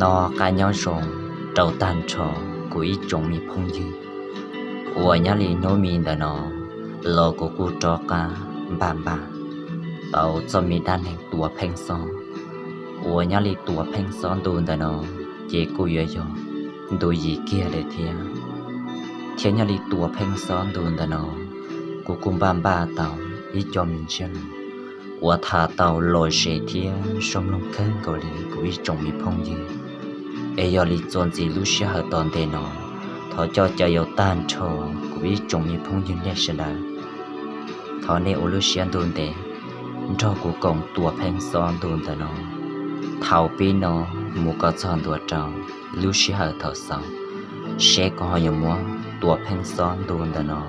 Nyob zoo rau tag nrho kuv ib tsoom me phooj ywg uas nyob li hnub mi ntawm no los kuv kuj rov qab npaj npaj tau txoj me dab neeg Tuam Pheej Xob. Uas nyob li Tuam Pheej Xob ntu ntawm no ces kuj yuav yog ntu yim kiag lawm thiab. Thiab nyob li Tuam Pheej Xob ntu ntawm no kuv kuj npaj npaj tau ib co me ntsiab lus uas tham tau lom zem thiab zoo mloog kawg nkaus li kuv ib tsoom me phooj ywg. Es yog li txuas ntxiv lub sij hawm tom ntej no, thov coj caw yaus tag nrho kuv ib tsoom me phooj ywg nej sawv daws, thov nej ua lub siab ntuj ntev nrog kuv koom Tuam Pheej Xob ntu ntawm no thaum pib no mus kom txog ntua rau lub sij hawm thaum xaus, seb kuv ho yuav muab Tuam Pheej Xob ntu ntawm no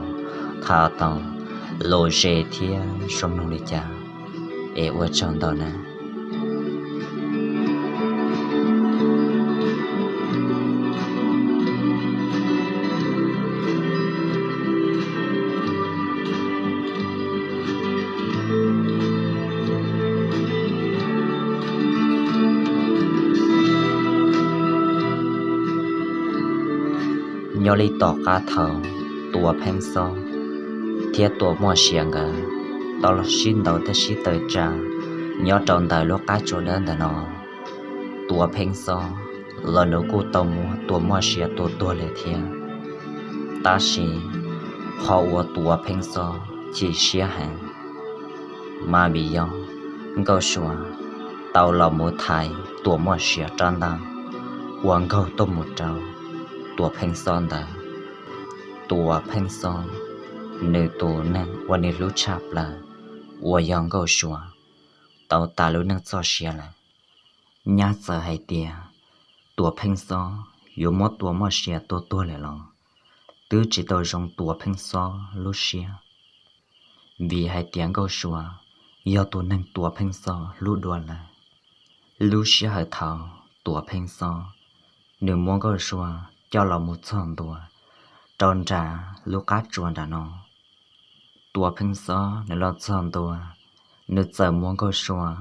tham tau lom zem thiab zoo mloog li cas. Es ua tsaug ntau na. Nyob li tom qab thaum Tuam Pheej Xob thiab Tuam Moj Sia nkawd tau los sib ntaus thiab sib tawm tsam nyob rau ntawm lub qab tsua dawb ntawm no, Tuam Pheej Xob los nws kuj tau muab Tuam Moj Sia tua tuag lawm thiab. Tab sis qhov uas Tuam Pheej Xob chim siab heev mas vim yog Nkauj Sua tau los mus thaiv Tuam Moj Sia rab ntaj uas nkaug tuaj mus rau Tuam Pheej Xob ntawd. Tuam Pheej Xob nws tus neeg uas nws hlub tshaj plaws uas yog Nkauj Sua tau tas lub neej txoj sia lawm. Nyab txawm hais tias Tuam Pheej Xob yuav muab Tuam Moj Sia tua tuag lawm los twb tsis tau zoo Tuam Pheej Xob lub siab, vim hais tias Nkauj Sua yog tus neeg Tuam Pheej Xob hlub dua lawm. Lub sij hawm thaum Tuam Pheej Xob nws muab Nkauj Sua coj los mus txog ntua rau nram lub qab tsua nram no, Tuam Pheej Xob nws los txog ntua, nws txawm muab Nkauj Sua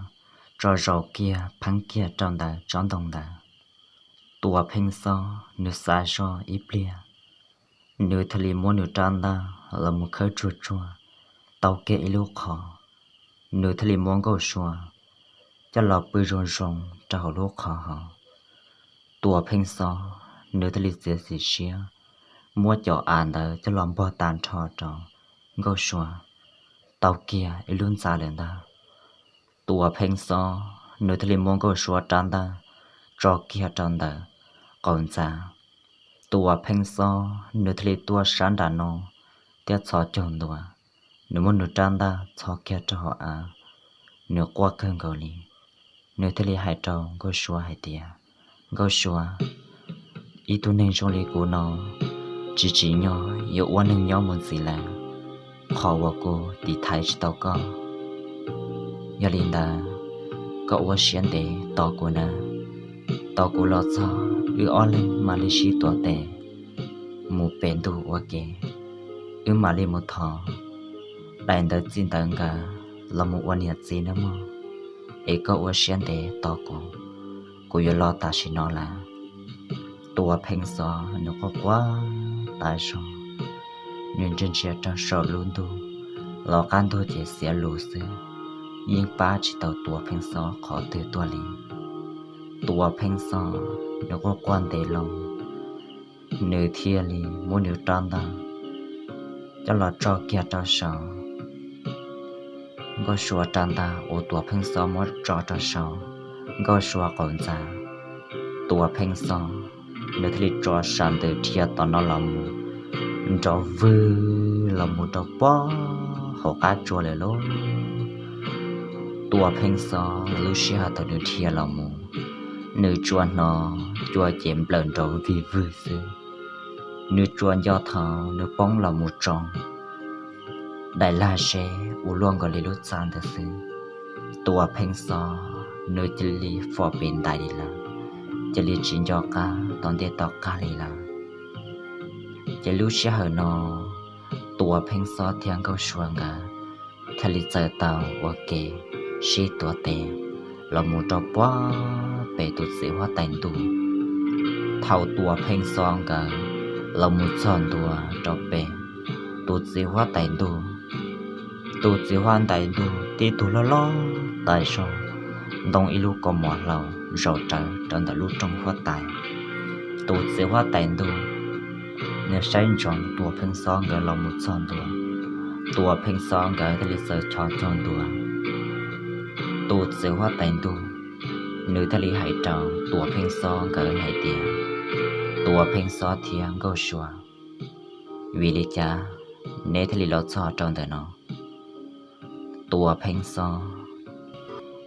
tso zaum kiag pheeb kiag rau ntawm tsob ntoo ntawd. Tuam Pheej Xob nws xav zoj ib pliag, nws thiaj li muab nws rab ntaj los mus khawb tsuag tsuag tau kiag ib lub qhov, nws thiaj li muab Nkauj Sua coj los pw zoo zoo rau hauv lub qhov hauv. Tuam Pheej Xob nws thiaj li txiav txim siab muab cov av ntawd coj los npog tag nrho rau Nkauj Sua tau kiag ib lub ntxa lawm ntag. Tuam Pheej Xob nws thiaj li muab Nkauj Sua rab ntaj tso kiag rau ntawm qaum ntxa. Tuam Pheej Xob nws thiaj li tuaj sab nram no thiab txhos caug ntua, nws muab nws rab ntaj txhos kiag rau hauv av, nws quaj kawg nkaus li. Nws thiaj li hais rau Nkauj Sua hais tias, Nkauj Sua, ib tug neeg zoo li kuv no tsis tsim nyog yuav ua neeg nyob mus ntxiv lawm, qhov uas kuv tiv thaiv tsis tau koj. Yog li ntawd, koj ua siab ntev tos kuv na, tos kuv los txog wb ob leeg mam li sib tuav tes mus pem ntug ua ke, wb mam li mus thov daim ntawv txij ntawv nkawd los mus ua niam txiv nawb mog. Es koj ua siab ntev tos kuv, kuv yuav los tam sim no lawm. Tuam Pheej Xob nws quaj quaj tas zog, nws ntsia ntsia rau saum lub ntuj los qab ntug ces xiav lus xwb, yeej pab tsis tau Tuam Pheej Xob qhov twg tuaj li. Tuam Pheej Xob nws quaj quaj ntev loo, nws thiaj li muab nws rab ntaj coj los tso kiag rau saud. Nkauj Sua rab ntaj uas Tuam Pheej Xob muab tso rau saud Nkauj Sua qaum ntxa, Tuam Pheej Xob nws thiaj li tso sam ntws dhia tom no los mus nrov vwg los mus rau pob hauv qab tsua lawm lauj. Tuam Pheej Xob lub sij hawm thaum nws dhia los mus, nws tsuas hnov cua ces nplawm nrov vig vwg xwb. Nws tsuas nco thaum nws poob los mus tso daim lag seb ua luaj nkaus li lub txaj ntawd xwb, Tuam Pheej Xob nws cia li fom pem ntais li lawm, cia li tsis nco qab tom ntej tom qab li lawm. Ces lub sij hawm no, Tuam Pheej Xob thiab Nkauj Sua nkawd thiaj li txawm tau ua ke sib tuav tes los mus rau puag pem tus txiv huab tais ntuj Thaum Tuam Pheej Xob nkawd los mus txog ntua rau pem tus txiv huab tais ntuj, tus txiv huab tais ntuj tib tug loj loj tais zog, ntoo ib lub kaus mom hlau zaum rawv rau ntawm lub rooj huab tais. Tus txiv huab tais ntuj nws saib ntsoov Tuam Pheej Xob nkawd los mus txog ntua, Tuam Pheej Xob nkawd thiaj li txawm chov txog ntua. Tus txiv huab tais ntuj nws thiaj li hais rau Tuam Pheej Xob nkawd hais tias, Tuam Pheej Xob thiab Nkauj Sua, vim li cas neb thiaj li los txog rau ntawm no? Tuam Pheej Xob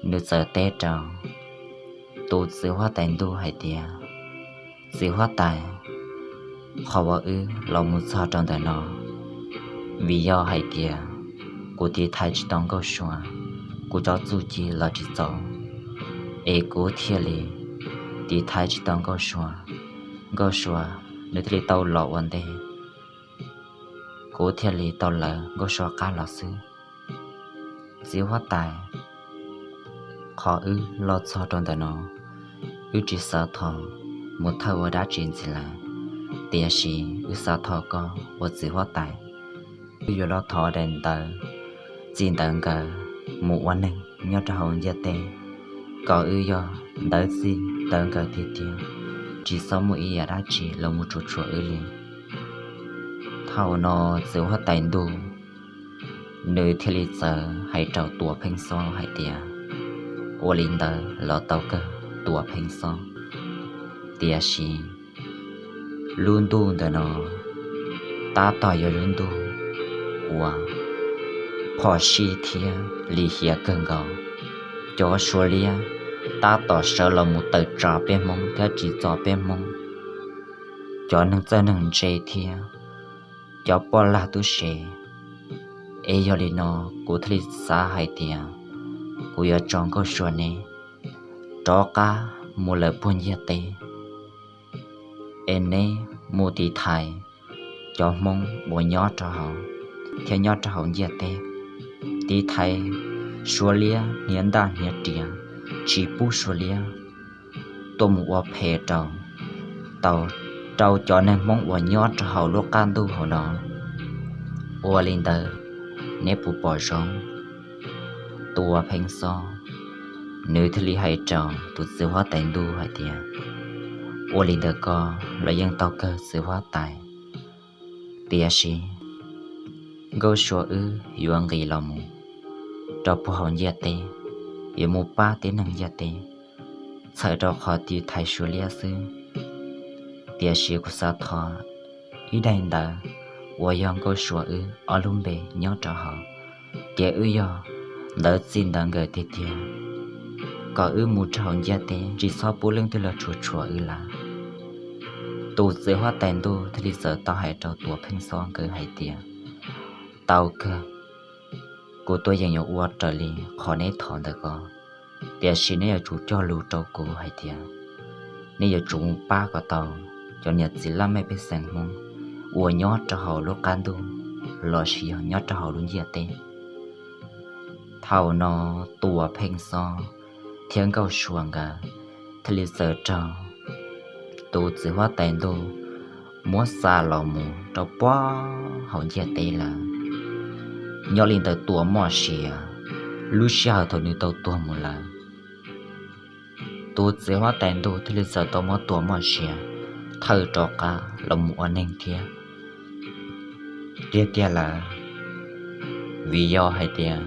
nws txawm teb rau tus txiv huab tais ntuj hais tias, Txiv huab tais, qhov uas wb los mus txog rau ntawm no vim yog hais tias kuv tiv thaiv tsis tau Nkauj Sua, kuv cov txuj ci los tsis txaus, es kuv thiaj li tiv thaiv tsis tau Nkauj Sua. Nkauj Sua nws thiaj li tau los ua ntej, kuv thiaj li tau lawv Nkauj Sua qab los xwb. Txiv huab tais, qhov wb los txog rau ntawm no, wb tsis xav thov mus thawj ua dab tsi ntxiv lawm, tiam sis wb xav thov koj ua txiv huab tais, wb yuav los thov daim ntawv txij ntawv nkawd mus ua neeg nyob rau hauv ntiaj teb, kom wb yog ntawv txij ntawv nkawd tiag tiag, tsis txhob muaj ib yam dab tsi los mus tsuas tsuam wb li. Thaum no txiv huab tais ntuj nws thiaj li txawm hais rau Tuam Pheej Xob hais tias, ua li ntawd los tau kawg Tuam Pheej Xob. Tiam sis lub ntuj ntawm no tab tom yog lub ntuj uas phom sij thiab lim hiam kawg nkaus. Cov Suav liab tab tom sawv los mus tawm tsam peb Hmoob thiab tsim txom peb Hmoob, cov neeg txawj neeg ntse thiab cov poj lag tub se. Es yog li no, kuv thiaj li xav hais tias kuv yuav tso Nkauj Sua neb rov qab mus lawm puag ntiaj teb, es neb mus tiv thaiv cov Hmoob uas nyob rau hauv thiab nyob rau hauv ntiaj teb, tiv thaiv Suav liab hniav ntaj hniav riam, tsis pub Suav liab tuaj mus ua phem rau, tau rau cov neeg Hmoob uas nyob rau hauv lub qab ntuj hauv no. Ua li ntawd, neb puas pom zoo? Tuam Pheej Xob nws thiaj li hais rau tus txiv huab tais ntuj hais tias, ua li ntawd ko los yeej tau kawg txiv huab tais, tiam sis Nkauj Sua wb yuav nqis los mus rau puag hauv ntiaj teb, yuav mus pab tib neeg ntiaj teb, txhawm rau qhov tiv thaiv Suav liab xwb. Tiam sis kuv xav thov ib daim ntawv uas yog Nkauj Sua wb ob lub npe nyob rau hauv, ces wb yog ntawv txij ntawv nkawd tiag tiag, kom wb mus rau hauv ntiaj teb tsis txhob pub leej twg los tsuas tsuam wb lawm. Tus txiv huab tais ntuj thiaj li txawm tau hais rau Tuam Pheej Xob nkawd hais tias, tau kawg, kuv tuaj yeem yuav ua raws li qhov neb thov ntawd ko, tiam sis neb yuav tsum cog lus rau kuv hais tias neb yuav tsum mus pab kom tau cov niam txiv laj mej pej xeem Hmoob uas nyob rau hauv lub qab ntuj los sis yog nyob rau hauv lub ntiaj teb. Thaum no Tuam Pheej Xob thiab Nkauj Sua nkawd thiaj li txawm raug tus txiv huab tais ntuj muab xa los mus rau puag hauv ntiaj teb lawm. Nyob li ntawd Tuam Moj Sia, lub sij hawm thaum nws tau tuag mus lawm, tus txiv huab tais ntuj thiaj li txawm tau muab Tuam Moj Sia thawj rov qab los mus ua neeg thiab tiag tiag lawm. Vim yog hais tias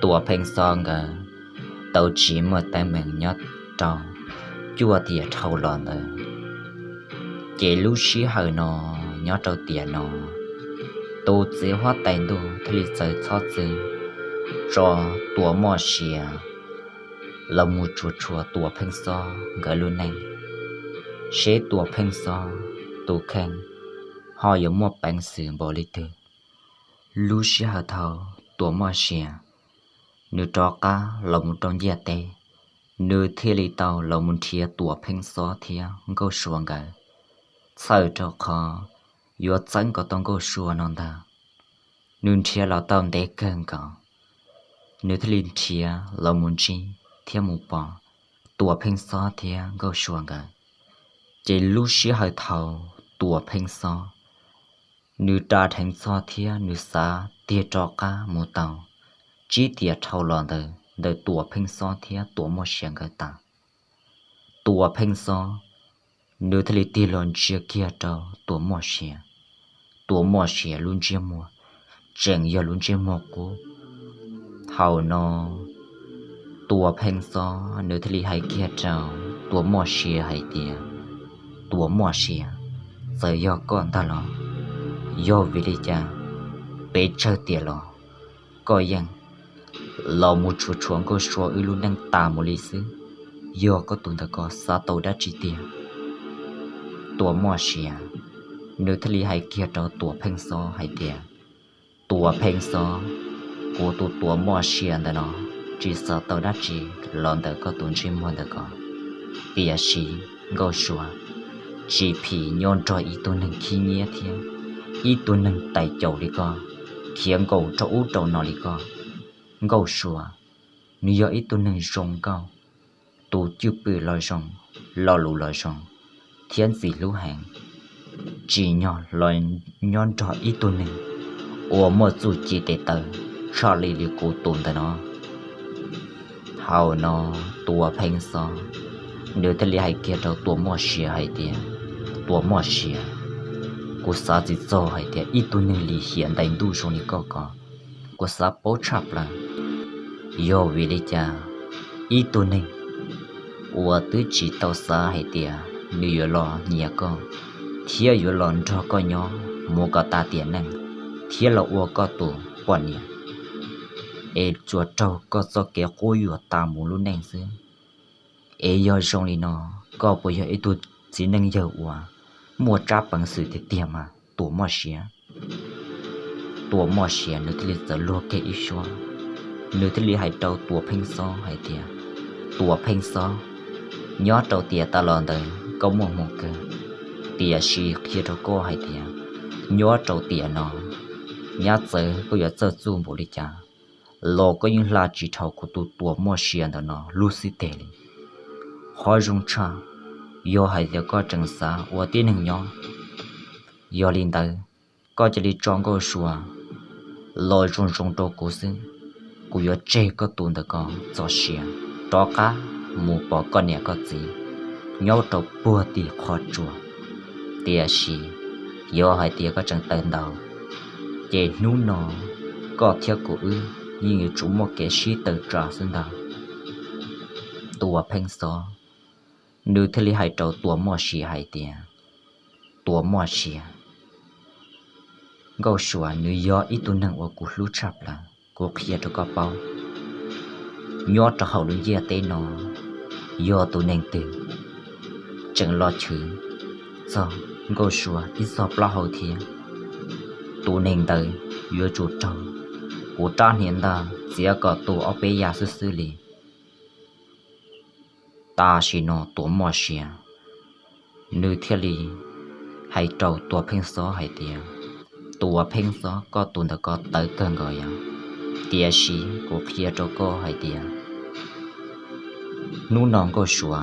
Tuam Pheej Xob nkawd tau tsis muaj teeb meem nyob rau cuaj tiam dhau los ntawd, ces lub sij hawm no nyob rau tiam no, tus txiv huab tais ntuj thiaj li txawm txhob txwm tso Tuam Moj Sia los mus tsuas tsuam Tuam Pheej Xob nkawd lub neej, seb Tuam Pheej Xob tus kheej ho yuav muaj peev xwm npaum li twg. Lub sij hawm thaum Tuam Moj Sia nws rov qab los mus rau ntiaj teb, nws thiaj li tau los mus nrhiav Tuam Pheej Xob thiab Nkauj Sua nkawd, txhawm rau qhov yuav txeeb kom tau Nkauj Sua no ntag. Nws nrhiav los tau ntev kawg nkaus, nws thiaj li nrhiav los mus ntsib thiab mus pom Tuam Pheej Xob thiab Nkauj Sua nkawd. Ces lub sij hawm thaum Tuam Pheej Xob nws da dheev txog thiab nws xav tig rov qab mus tau, tsib tiam dhau los ntawd ntawm Tuam Pheej Xob thiab Tuam Muaj Sia nkawd tas, Tuam Pheej Xob nws thiaj li tig los ntsia kiag rau Tuam Muaj Sia. Tuam Muaj Sia lub ntsiab muag tseem yog lub ntsiab muag qub. Thaum no Tuam Pheej Xob nws thiaj li hais kiag rau Tuam Muaj Sia hais tias, Tuam Muaj Sia, txawm yog koj ntag los, yog vim li cas pes tsawg tiam los koj yeej los mus tshuav tshuav Nkauj Sua wb lub neej tas mus li xwb? Yog koj tus ntawm ko xav tau dab tsi tiag? Tuam Muaj Sia nws thiaj li hais kiag rau Tuam Pheej Xob hais tias, Tuam Pheej Xob, kuv tus Tuam Muaj Sia ntawm no tsis xav tau dab tsi los ntawm koj tus ntsej muag ntawm ko. Tiam sis Nkauj Sua tsis phim nyob nrog ib tug neeg khib nyiab thiab ib tug neeg tais caus li koj, khiav nkaum rau ub rau no li koj. Nkauj Sua nws yog ib tug neeg zoo nkauj, tus cwj pwm los zoo, lo lus los zoo, thiab ntxim hlub heev, tsim nyog los nyob nrog ib tug neeg uas muaj txuj ci tes taw tshaj li li kuv tus ntawm no. Thaum no Tuam Pheej Xob nws thiaj li hais kiag rau Tuam Muaj Sia hais tias, Tuam Muaj Sia, kuv xav tsis txog hais tias ib tug neeg lim hiam ntais ntuj zoo li koj ko, kuv xav paub tshaj plaws, yog vim li cas ib tug neeg uas twb tsis tau xav hais tias nws yuav los nyiam koj thiab yuav los nrog koj nyob mus kom tas tiam neej thiab los ua koj tus poj niam, es tsuas raug koj txoj kev quab yuam tas mus lub neej xwb. Es yog zoo li no, koj puas yog ib tug txiv neej yawg uas muaj tsab peev xwm tiag tiag mas Tuam Muaj Sia? Tuam Muaj Sia nws thiaj li txawm luag kiag ib suab, nws thiaj li hais rau Tuam Pheej Xob hais tias, Tuam Pheej Xob, nyob rau tiam tas los ntawd koj muaj hmoo kawg, tiam sis qhia rau koj hais tias nyob rau tiam no nyab txawv koj yuav txawj txuj npaum li cas los koj yeej hla tsis dhau kuv tus Tuam Muaj Sia ntawm no lub xib teg li. Qhov zoo tshaj, yog hais tias koj tseem xav ua tib neeg nyob, yog li ntawd koj cia li tso Nkauj Sua los zoo zoo rau kuv xwb. Kuv yuav tseg koj tus ntawm ko txoj sia, rov qab mus pom koj niam koj txiv nyob rau puag tim qhov tsua. Tiam sis yog hais tias koj tseem tawv ntau, ces hnub no koj thiab kuv wb yeej yuav tsum muaj kev sib tawm tsam xwb ntag. Tuam Pheej Xob nws thiaj li hais rau Tuam Muaj Sia hais tias, Tuam Muaj Sia, Nkauj Sua nws yog ib tug neeg uas kuv hlub tshaj plaws. Kuv qhia rau koj paub, nyob rau hauv lub ntiaj teb no, yog tus neeg twg tseem los chwv txog Nkauj Sua ib txoj plaub hau thiab, tus neeg ntawd yuav tsum raug kuv rab hniav ntag txiav kom tu ob peb yav xwb xwb li. Tam sim no Tuam Muaj Sia nws thiaj li hais rau Tuam Pheej Xob hais tias, Tuam Pheej Xob, koj tus ntawm ko tawv kawg nkaus yog, tiam sis kuv qhia rau koj hais tias hnub no Nkauj Sua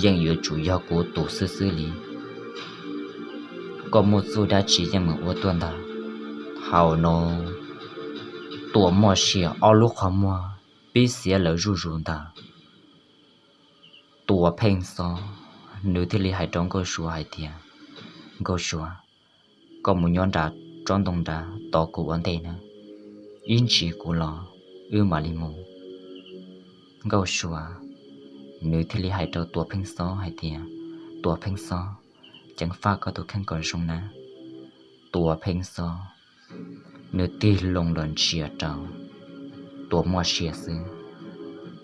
yeej yuav tsum yog kuv tus xwb xwb li. Koj muaj txuj dab tsi yeej meem ua tuaj ntag. Thaum no Tuam Muaj Sia ob lub qhov muag pib xiav lawm zuj zus ntag. Tuam Pheej Xob nws thiaj li hais rau Nkauj Sua hais tias, Nkauj Sua, koj mus nyob nram tsob ntoo nrad tos kuv ua ntej na, ib ntsis kuv los wb mam li mus. Nkauj Sua nws thiaj li hais rau Tuam Pheej Xob hais tias, Tuam Pheej Xob, ceev faj koj tus kheej kom zoo na. Tuam Pheej Xob nws tig loo los ntsia rau Tuam Muaj Sia xwb.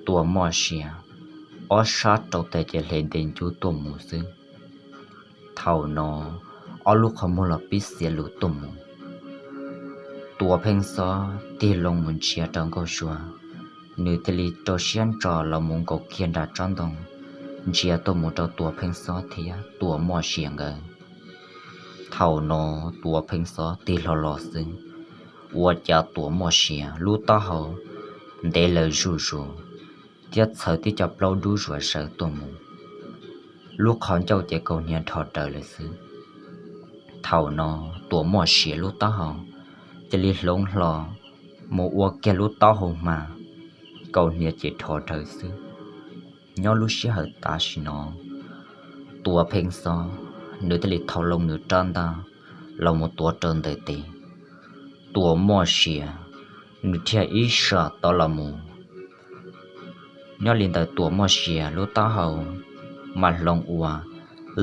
Tuam Muaj Sia ob sab rau tes ces hle ntev ncuv tuaj mus xwb. Thaum no ob lub qhov muag los pib xiav lus tuaj mus. Tuam Pheej Xob tig loo mus ntsia rau Nkauj Sua, nws thiaj li rau siab ntso los mus nkaum kiag nram tsob ntoo, ntsia tuaj mus rau Tuam Pheej Xob thiab Tuam Muaj Sia nkawd. Thaum no Tuam Pheej Xob tig hlo los xwb, ua cas Tuam Muaj Sia lub taub hau ntev lawm zuj zus, thiab txhawv tib co plaub dub zuav zaws tuaj mus. lub qhov ncauj ces kaus hniav rho rawv lawm xwb. Thaum no Tuam Muaj Sia lub taub hau cia li hloov hlo mus ua kiag lub taub hau hma, kaus hniav ces rho rawv xwb. Nyob lub sij hawm tam sim no, Tuam Pheej Xob nws thiaj li thau loo nws rab ntaj los mus tuav rau ntawm tes. Tuam Muaj Sia nws dhia ib sam tod los mus. Nyob li ntawd Tuam Muaj Sia lub taub hau mas hloov ua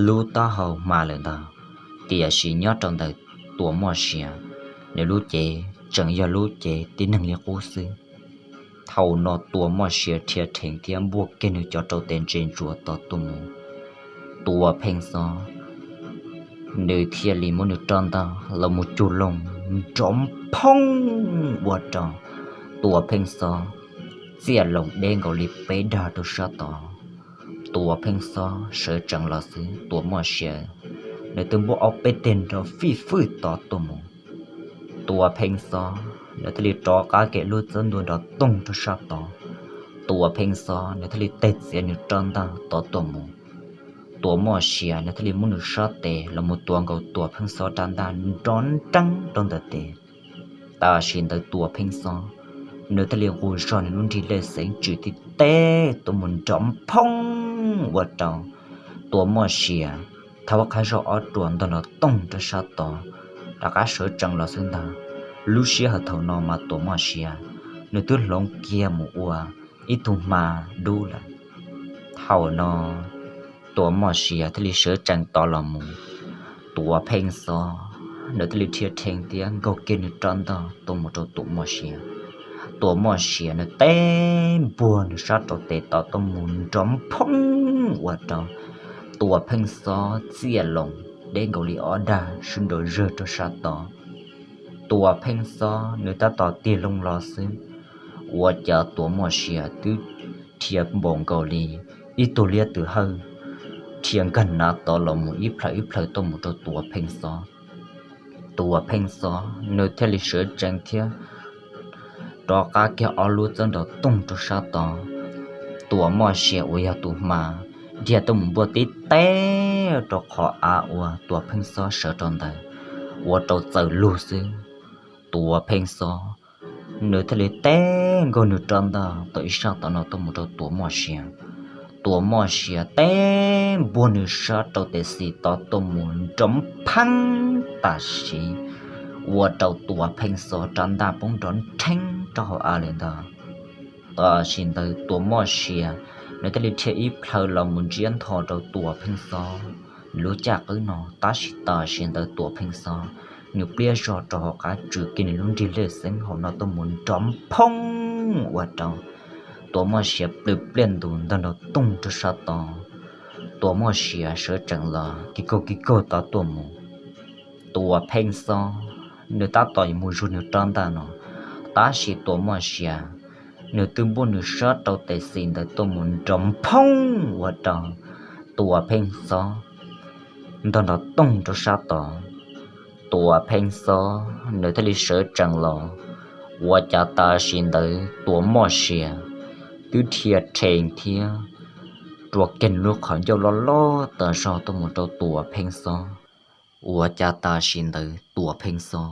lub taub hau hma lawm ntag, tiam sis nyob rau ntawm Tuam Muaj Sia nws lub cev tseem yog lub cev tib neeg li qub xwb. Thaum no Tuam Muaj Sia dhia rhees thiab npuaj kiag nws cov rau tes ntse ntsuav tod tuaj mus. Tuam Pheej Xob nws thiaj li muab nws rab ntaj los mus cug loo nrov phoob ua rau Tuam Pheej Xob txiaj loos deb nkaus li peb dag rau sab tod. Tuam Pheej Xob sawv tsees los xwb Tuam Muaj Sia nws twb npuaj ob peb teg nrov fij fwj tod tuaj mus. Tuam Pheej Xob nws thiaj li rov qab kiag lub txawb ntua nrov toog rau sab tod. Tuam Pheej Xob nws thiaj li teg txiav nws rab ntaj tod tuaj mus. Tuam Muaj Sia nws thiaj li muab nws sab tes los mus tuav nkaus Tuam Pheej Xob rab ntaj nrov nreeb rau ntawm tes. Tam sim ntawd Tuam Pheej Xob nws thiaj li nqus zog nws lub nrig lej xeev tswm tib teg tuaj mus nrov phoob ua rau Tuam Muaj Sia thaub qab zog ob ruam ntog nrov toog rau sab tod, rov qab sawv tsees los xwb ntag. Lub sij hawm thaum no mas Tuam Muaj Sia nws twb hloov kiag mus ua ib tug hma dub lawm. Thaum no Tuam Muaj Sia thiaj li sawv tsees tod los mus. Tuam Pheej Xob nws thiaj li dhia rhees thiab nkaug kiag nws rab ntaj tuaj mus rau Tuam Muaj Sia. Tuam Muaj Sia nws teb npuag nws sab rau tes tod tuaj mus nrov phoob ua rau Tuam Pheej Xob txiaj loos deb nkaus li ob dag sib nraum zawg rau sab tod. Tuam Pheej Xob nws tab tom tig loo los xwb, ua cas Tuam Muaj Sia twb dhia npaum nkaus li ib tug liab tw hawj, dhia nkag nav tod los mus ib plhaw ib plhaw tuaj mus rau Tuam Pheej Xob. Tuam Pheej Xob nws thiaj li sawv tsees thiab rov qab kiag ob lub txawb nrov toog rau sab tod. Tuam Muaj Sia uas yog tus hma dhia tuaj mus npuaj tib teg rau qhov av uas Tuam Pheej Xob sawv rau ntawd, ua rau txawm lug xwb. Tuam Pheej Xob nws thiaj li teb nkaug nws rab ntaj tom ib sab tom no tuaj mus rau Tuam Muaj Sia. Tuam Muaj Sia teb npuag nws sab rau tes xis tod tuaj mus nrov pheeb tam sim, ua rau Tuam Pheej Xob rab ntaj poob nrov nrheeb rau hauv av lawm ntag. Tam sim ntawd Tuam Muaj Sia nws thiaj li dhia ib plhaw los mus ntsiab ntho rau Tuam Pheej Xob nws lub caj qwb no, tab sis tam sim ntawd Tuam Pheej Xob nws pliab zog rau hauv qab tswm kiag nws lub nrig lej xeeb hauv no tuaj mus nrov phoob ua rau Tuam Muaj Sia plwm pliaj ntus ntog nrov toog rau sab tod. Tuam Muaj Sia sawv tsees los kig kaug kig kaug tod tuaj mus. Tuam Pheej Xob nws tab tom yuav mus zuag nws rab ntaj no, tab sis Tuam Muaj Sia nws twb npuaj nws sab rau tes xis ntawd tuaj mus nrov phoob ua rau Tuam Pheej Xob ntog nrov toog rau sab tod. Tuam Pheej Xob nws thiaj li sawv tsees los, ua cas tam sim ntawd Tuam Muaj Sia twb dhia rhees thiab rua kiag nws lub qhov ncauj loj loj tas zog tuaj mus rau Tuam Pheej Xob. Ua cas tam sim ntawd Tuam Pheej Xob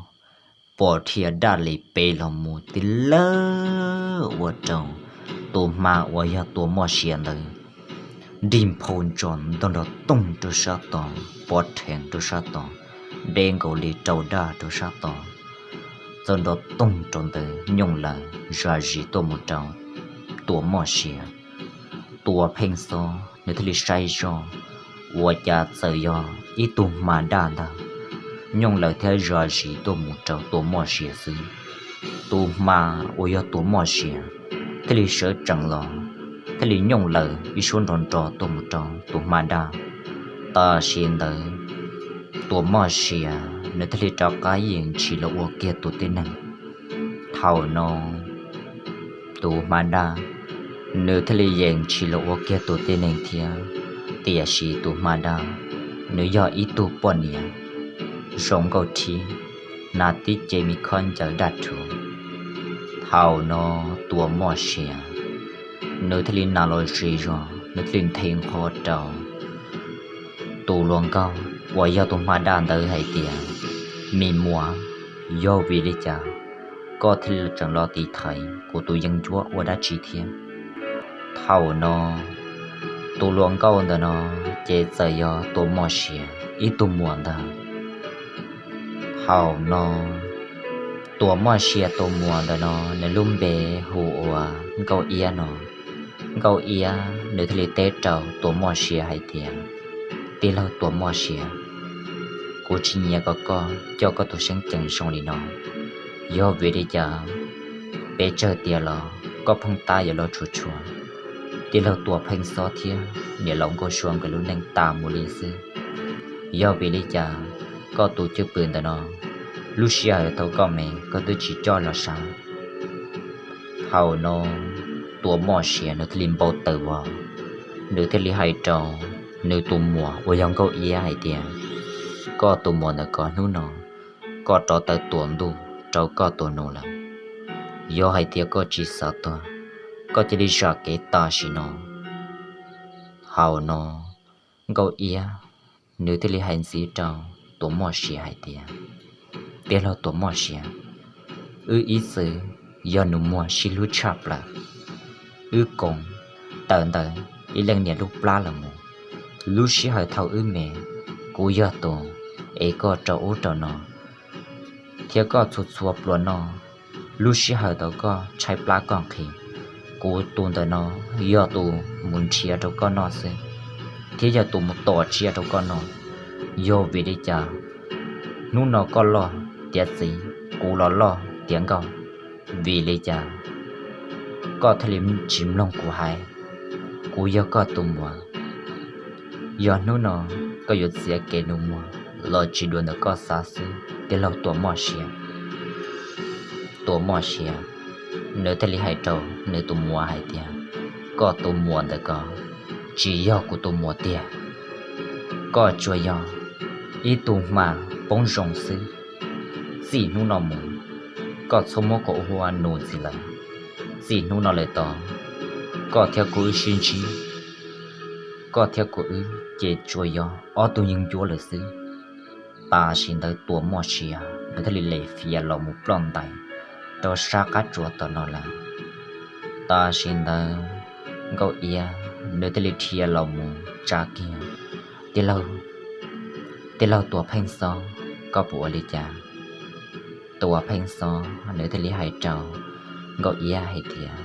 pom dhia daj li pes los mus tib lawb ua rau tus hma uas yog Tuam Muaj Sia ntawd nrig nphau ntsos ntog nrov toog rau sab tod, pov rhees rau sab tod, deb nkaus li rau daj rau sab tod, txawm nrov toog rau ntawd nyooj lawm zam zis tuaj mus rau Tuam Muaj Sia. Tuam Pheej Xob nws thiaj li saib zoj, ua cas txawm yog ib tug hma daj ntag, nyooj lawm thiab zam zis tuaj mus rau Tuam Muaj Sia xwb. Tus hma uas yog Tuam Muaj Sia thiaj li sawv tsees los, thiaj li nyooj lawm ib suab nrov nrov tuaj mus rau tus hma daj. Tam sim ntawd Tuam Muaj Sia nws thiaj li rov qab yeem ntshis los ua kiag tus tib neeg. Thaum no tus hma daj nws thiaj li yeem ntshis los ua kiag tus tib neeg thiab, tiam sis tus hma daj nws yog ib tug poj niam zoo nkauj thib, nas tib ce me khob ncaws daj rhuv. Thaum no Tuam Muaj Sia nws thiaj li nas los zis zog, nws thiaj li nthe nqho rau tus hluas nkauj uas yog tus hma daj ntawd hais tias, Me muam, yog vim li cas koj thiaj li tseem los tiv thaiv kuv tus yeeb ncuab ua dab tsi thiab? Thaum no tus hluas nkauj ntawm no ces txawm yog Tuam Moj Sia ib tug muam ntag. Thaum no Tuam Moj Sia tus muam ntawm no nws lub npe hu ua Nkauj Iab no. Nkauj Iab nws thiaj li teb rau Tuam Moj Sia hais tias, Tij laug Tuam Moj Sia, kuv tsis nyiam kom koj coj koj tus seeb ceem zoo li no. Yog vim li cas peb tsawg tiam los koj pheej tab yuav los tshua tshua tij laug Tuam Pheej Xob thiab niam laus Nkauj Sua nkawd lub neej tas mus li xwb? Yog vim li cas koj tus cwj pwm ntawm no lub sij hawm thaum koj me koj twb tsis coj los sav? Thaum no Tuam Moj Sia nws thiaj li npau taws vos, nws thiaj li hais rau nws tus muam uas yog Nkauj Iab hais tias, Koj tus muam ntawm ko, hnub no koj rov tawm tuam ntuj rau koj tus nus lawm. Yog hais tias koj tsis xav tuag, koj cia li zam kev tam sim no. Thaum no Nkauj Iab nws thiaj li hais ntxiv rau Tuam Moj Sia hais tias, Tij laug Tuam Moj Sia, wb ib txwm yog nus muag sib hlub tshaj plaws, wb koom tawm ntawm ib leej niam lub plab los mus. Lub sij hawm thaum wb me, kuv yog tus ev koj rau ub rau no thiab koj txhua txhua pluas noj. Lub sij hawm thaum koj tshaib plab koj nqhis, kuv tus ntawm no yog tus mus nrhiav rau koj noj xwb, thiab yog tus mus tom tsiaj rau koj noj. Yog vim li cas hnub no koj loj tiav txiv, kuv los loj tiav nkauj? Vim li cas koj thiaj li tsis mloog kuv hais? Kuv yog koj tus muam, yog hnub no koj yuav txiav kev nus muag los tsis dua ntawm koj xav xwb, tij laug Tuam Moj Sia. Tuam Moj Sia nws thiaj li hais rau nws tus muam hais tias, Koj tus muam ntawm ko tsis yog kuv tus muam tiag. Koj tsuas yog ib tug hma poob zoo xwb. Txij hnub no mus, koj txhob muab kuv ua nus ntxiv lawm. Txij hnub no lawm tod, koj thiab kuv wb sib ntsib, koj thiab kuv wb ces tsuas yog ob tug yeeb ncuab lawm xwb. Tam sim ntawd Tuam Moj Sia nws thiaj li lem fias los mus ploj ntais rau sab qab tsuas tom no lawm. Tam sim ntawd Nkauj Iab nws thiaj li dhia los mus tsa kiag, Tij laug, tij laug Tuam Pheej Xob, koj puas ua li cas? Tuam Pheej Xob nws thiaj li hais rau Nkauj Iab hais tias,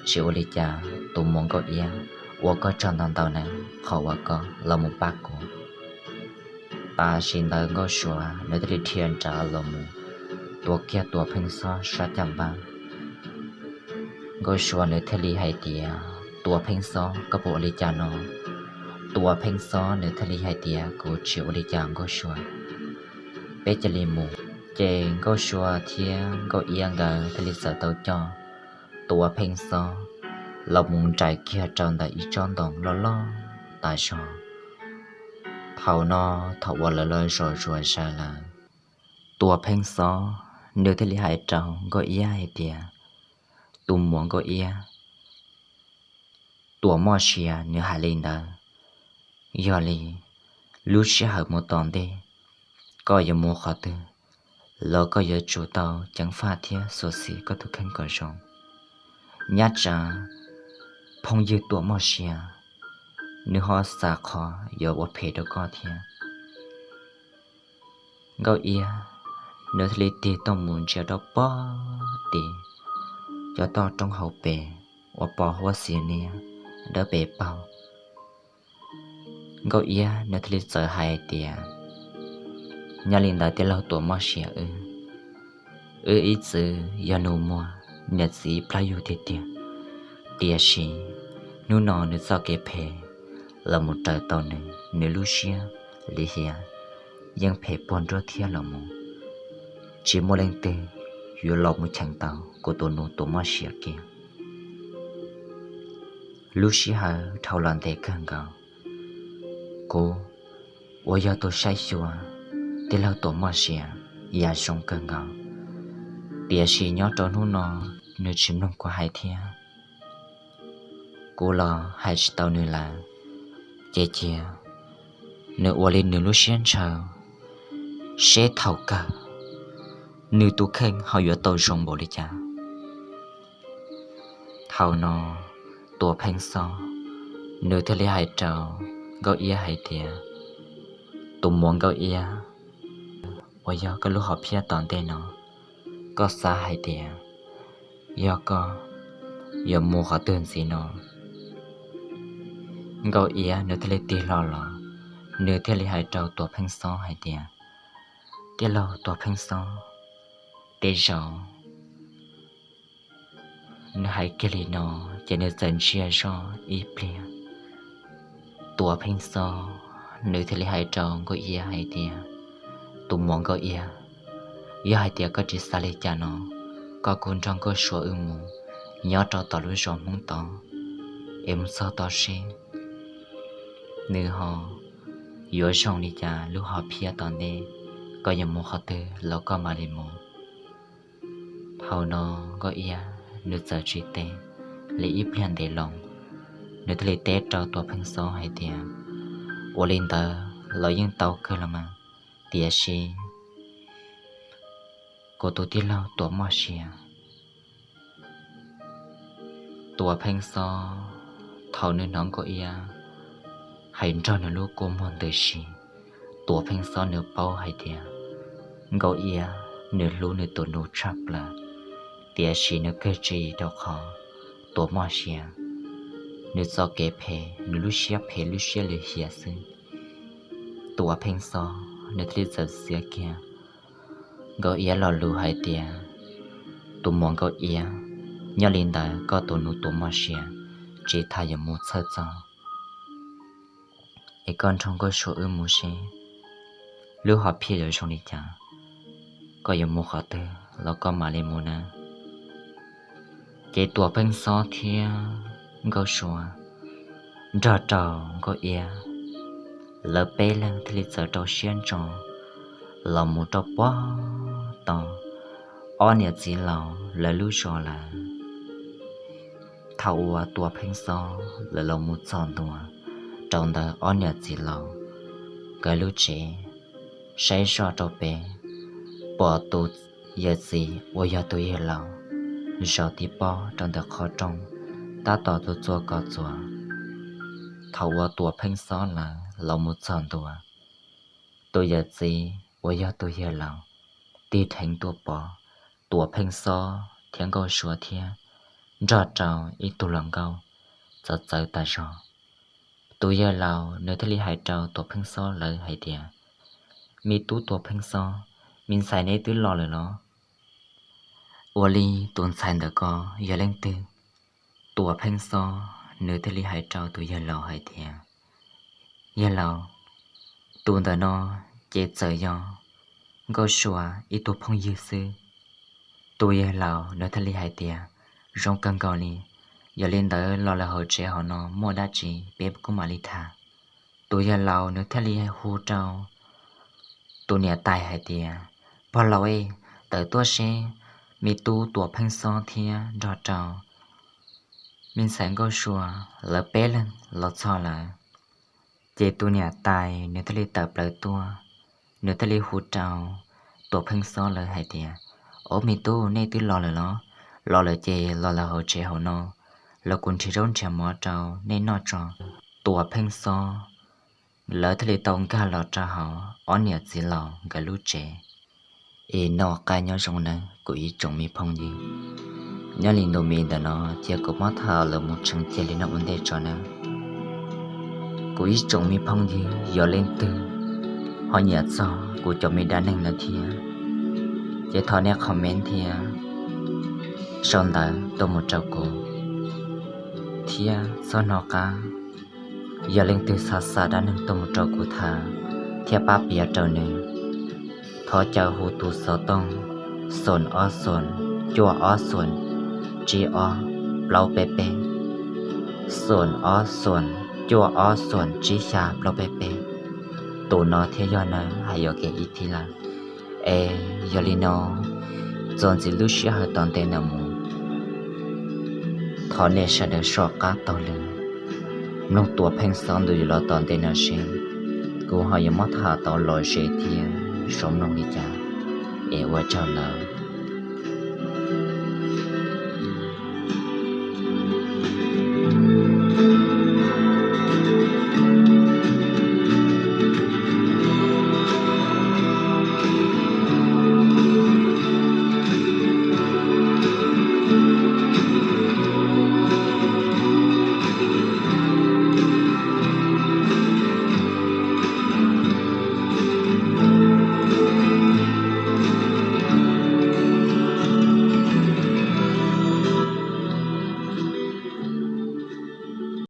Tsis ua li cas tus muam Nkauj Iab, ua koj tsaug ntau ntau na, qhov uas koj los mus pab kuv. Tam sim ntawd Nkauj Sua nws thiaj li dhia nrad los mus tua kiag Tuam Pheej Xob sab caj npab. Nkauj Sua nws thiaj li hais tias, Tuam Pheej Xob, koj puas ua li cas no? Tuam Pheej Xob nws thiaj li hais tias, Kuv tsis ua li cas Nkauj Sua, peb cia li mus. Ces Nkauj Sua thiab Nkauj Iab nkawd thiaj li txawm tau coj Tuam Pheej Xob los mus nraim kiag rau ntawm ib tsob ntoo loj loj tas zog. Thaum no, thaum uas lawv los zom zuav zaws lawm, Tuam Pheej Xob nws thiaj li hais rau Nkauj Iab hais tias, Tus muam Nkauj Iab, Tuam Moj Sia nws hais li ntawd, yog li lub sij hawm mus tom ntej, koj yuav mus qhov twg los koj yuav tsum tau ceev faj thiab xyuam xim koj tus kheej kom zoo. Nyob tsam phooj ywg Tuam Moj Sia nws ho xav qhov yuav ua phem rau koj thiab. Nkauj Iab nws thiaj li tig tuaj mus ntsia rau pem tim cov toj roob hauv pes uas pos huab xiv niab dawb pes paug. Nkauj Iab nws thiaj li txawm hais tias, Nyob li ntawd tij laug Tuam Moj Sia, wb, wb ib txwm yog nus muag niam txiv plab yug tiag tiag, tiam sis hnub no nws txoj kev phem los mus raws tau nws, nws lub siab lim hiam yeej phem puag nruab thiab los mus, tsis muaj leej twg yuav los mus cheem tau kuv tus nus Tuam Moj Sia kiag. Lub sij hawm dhau los ntev kawg nkaus, kuv uas yog tus saib xyuas tij laug Tuam Moj Sia yam zoo kawg nkaus, tiam sis nyob rau hnub no nws tsis mloog kuv hais thiab. Kuv los hais tsis tau nws lawm, ces cia Nws ua li nws lub siab ntshaw, seb thaum kawg nws tus kheej ho yuav tau zoo npaum li cas. Thaum no Tuam Pheej Xob nws thiaj li hais rau Nkauj Iab hais tias, Tus muam Nkauj Iab, uas yog koj lub hom phiaj tom ntej no, koj xav hais tias yog koj yuav mus qhov twg ntxiv no? Nkauj Iab nws thiaj li tig hlo los, nws thiaj li hais rau Tuam Pheej Xob hais tias, Tij laug Tuam Pheej Xob, tej zaum nws hais kiag li no ces nws txawm ntsia zoj ib pliag. Tuam Pheej Xob nws thiaj li hais rau Nkauj Iab hais tias, Tus muam Nkauj Iab, yog hais tias koj tsis xav li cas no, koj kuj nrog Nkauj Sua wb mus nyob rau tom lub zos Hmoob tod, es mus txog tod seb nws ho yuav zoo li cas lub hom phiaj tom ntej, koj yuav mus qhov twg los koj mam li mus. Thaum no Nkauj Iab nws txawm tsis teb li ib pliag ntev loo, nws thiaj li teb rau Tuam Pheej Xob hais tias, Ua li ntawd los yeej tau kawg los mas, tiam sis kuv tus tij laug Tuam Moj Sia. Tuam Pheej Xob thaum nws hnov Nkauj Iab hais nrog nws lub kua muag ntws si, Tuam Pheej Xob nws paub hais tias Nkauj Iab nws hlub nws tus nus tshaj plaws, tiam sis nws kawg tsis rau qhov Tuam Moj Sia nws txoj kev phem, nws lub siab phem lub siab lim hiam xwb. Tuam Pheej Xob nws thiaj li txawm txiav kiag Nkauj Iab lo lus hais tias, Tus muam Nkauj Iab, nyob li ntawd koj tus nus Tuam Moj Sia tsis tas yuav mus txhawj txog, es koj nrog Nkauj Sua wb mus seb lub hom phiaj yuav zoo li cas, koj yuav mus qhov twg los koj mam li mus nawb. Ces Tuam Pheej Xob thiab Nkauj Sua nrog rau Nkauj Iab, lawv peb leeg thiaj li txawm rau siab ntso los mus rau puag tom ob niam txiv laus lawv lub zos lawm. Thaum uas Tuam Pheej Xob lawv los mus txog ntua rau ntawm ob niam txiv laus nkawd lub tsev, saib zoj rau pem, pom tus yawm txiv uas yog tus yawg laus zaum tib pob rau ntawm qhov rooj, tab tom tuaj txua kos txuas. Thaum uas Tuam Pheej Xob lawv los mus txog ntua, tus yawm txiv uas yog tus yawg laus tig dheev tuaj pom Tuam Pheej Xob thiab Nkauj Sua thiab nrog rau ib tug hluas nkauj txawv txawv tas zog. Tus yawg laus nws thiaj li hais rau Tuam Pheej Xob lawv hais tias, Me tub Tuam Pheej Xob, me ntxhais neb twb los lawm los? Ua li tus ntxhais ntawm ko yog leej twg? Tuam Pheej Xob nws thiaj li hais rau tus yawg laus hais tias, Yawg laus, tus ntawm no ces txawm yog Nkauj Sua ib tug phooj ywg xwb. Tus yawg laus nws thiaj li hais tias, Zoo kawg nkaus li, yog li ntawd los lawm hauv tsev hauv no muaj dab tsi peb kuj mam li tham. Tus yawg laus nws thiaj li hu rau tus niam tais hais tias, Pog laus, tawm tuaj seb me tub Tuam Pheej Xob thiab nrog rau me ntxhais Nkauj Sua lawv peb leeg los txog lawm. Ces tus niam tais nws thiaj li tawm plaws tuaj, nws thiaj li hu rau Tuam Pheej Xob lawv hais tias, Ob, me tub, nej twb los lawm los? Los lawm ces los lawm hauv tsev hauv no, los kuv nrhiav zaub nrhiav mov rau nej noj tso. Tuam Pheej Xob lawv thiaj li tau nkag los rau hauv ob niam txiv laus nkawd lub tsev. Es noj qab nyob zoo nawb kuv ib tsoom me phooj ywg. Nyob li ntu me ntawm no ces kuv muab tham lawm mus tseem cia li no ua ntej tso nawb. Kuv ib tsoom me phooj ywg, yog leej twg ho nyiam txog kuv cov me dab neeg no thiab, ces thov nej comment thiab sau ntawv tuaj mus rau kuv, thiab txhob hnov qab. Yog leej twg xav xa dab neeg tuaj mus rau kuv tham thiab pab piav rau nws, thov caw hu tus xov tooj xoom ob xoom cuaj ob xoom tsib ob plaub peb peb, xoom ob xoom cuaj ob xoom tsib xya plaub peb peb. Tus no thiaj yog nawb, hais yuam kev ib thib lawm. Es yog li no, txuas ntxiv lub sij hawm tom ntej no mus, thov nej sawv daws soj qab taug lw mloog Tuam Pheej Xob ntu yuav los tom ntej no seb Kuv ho yuav muab tham tau los ze thiab, sau mloog li cas es ua tsaug ntau.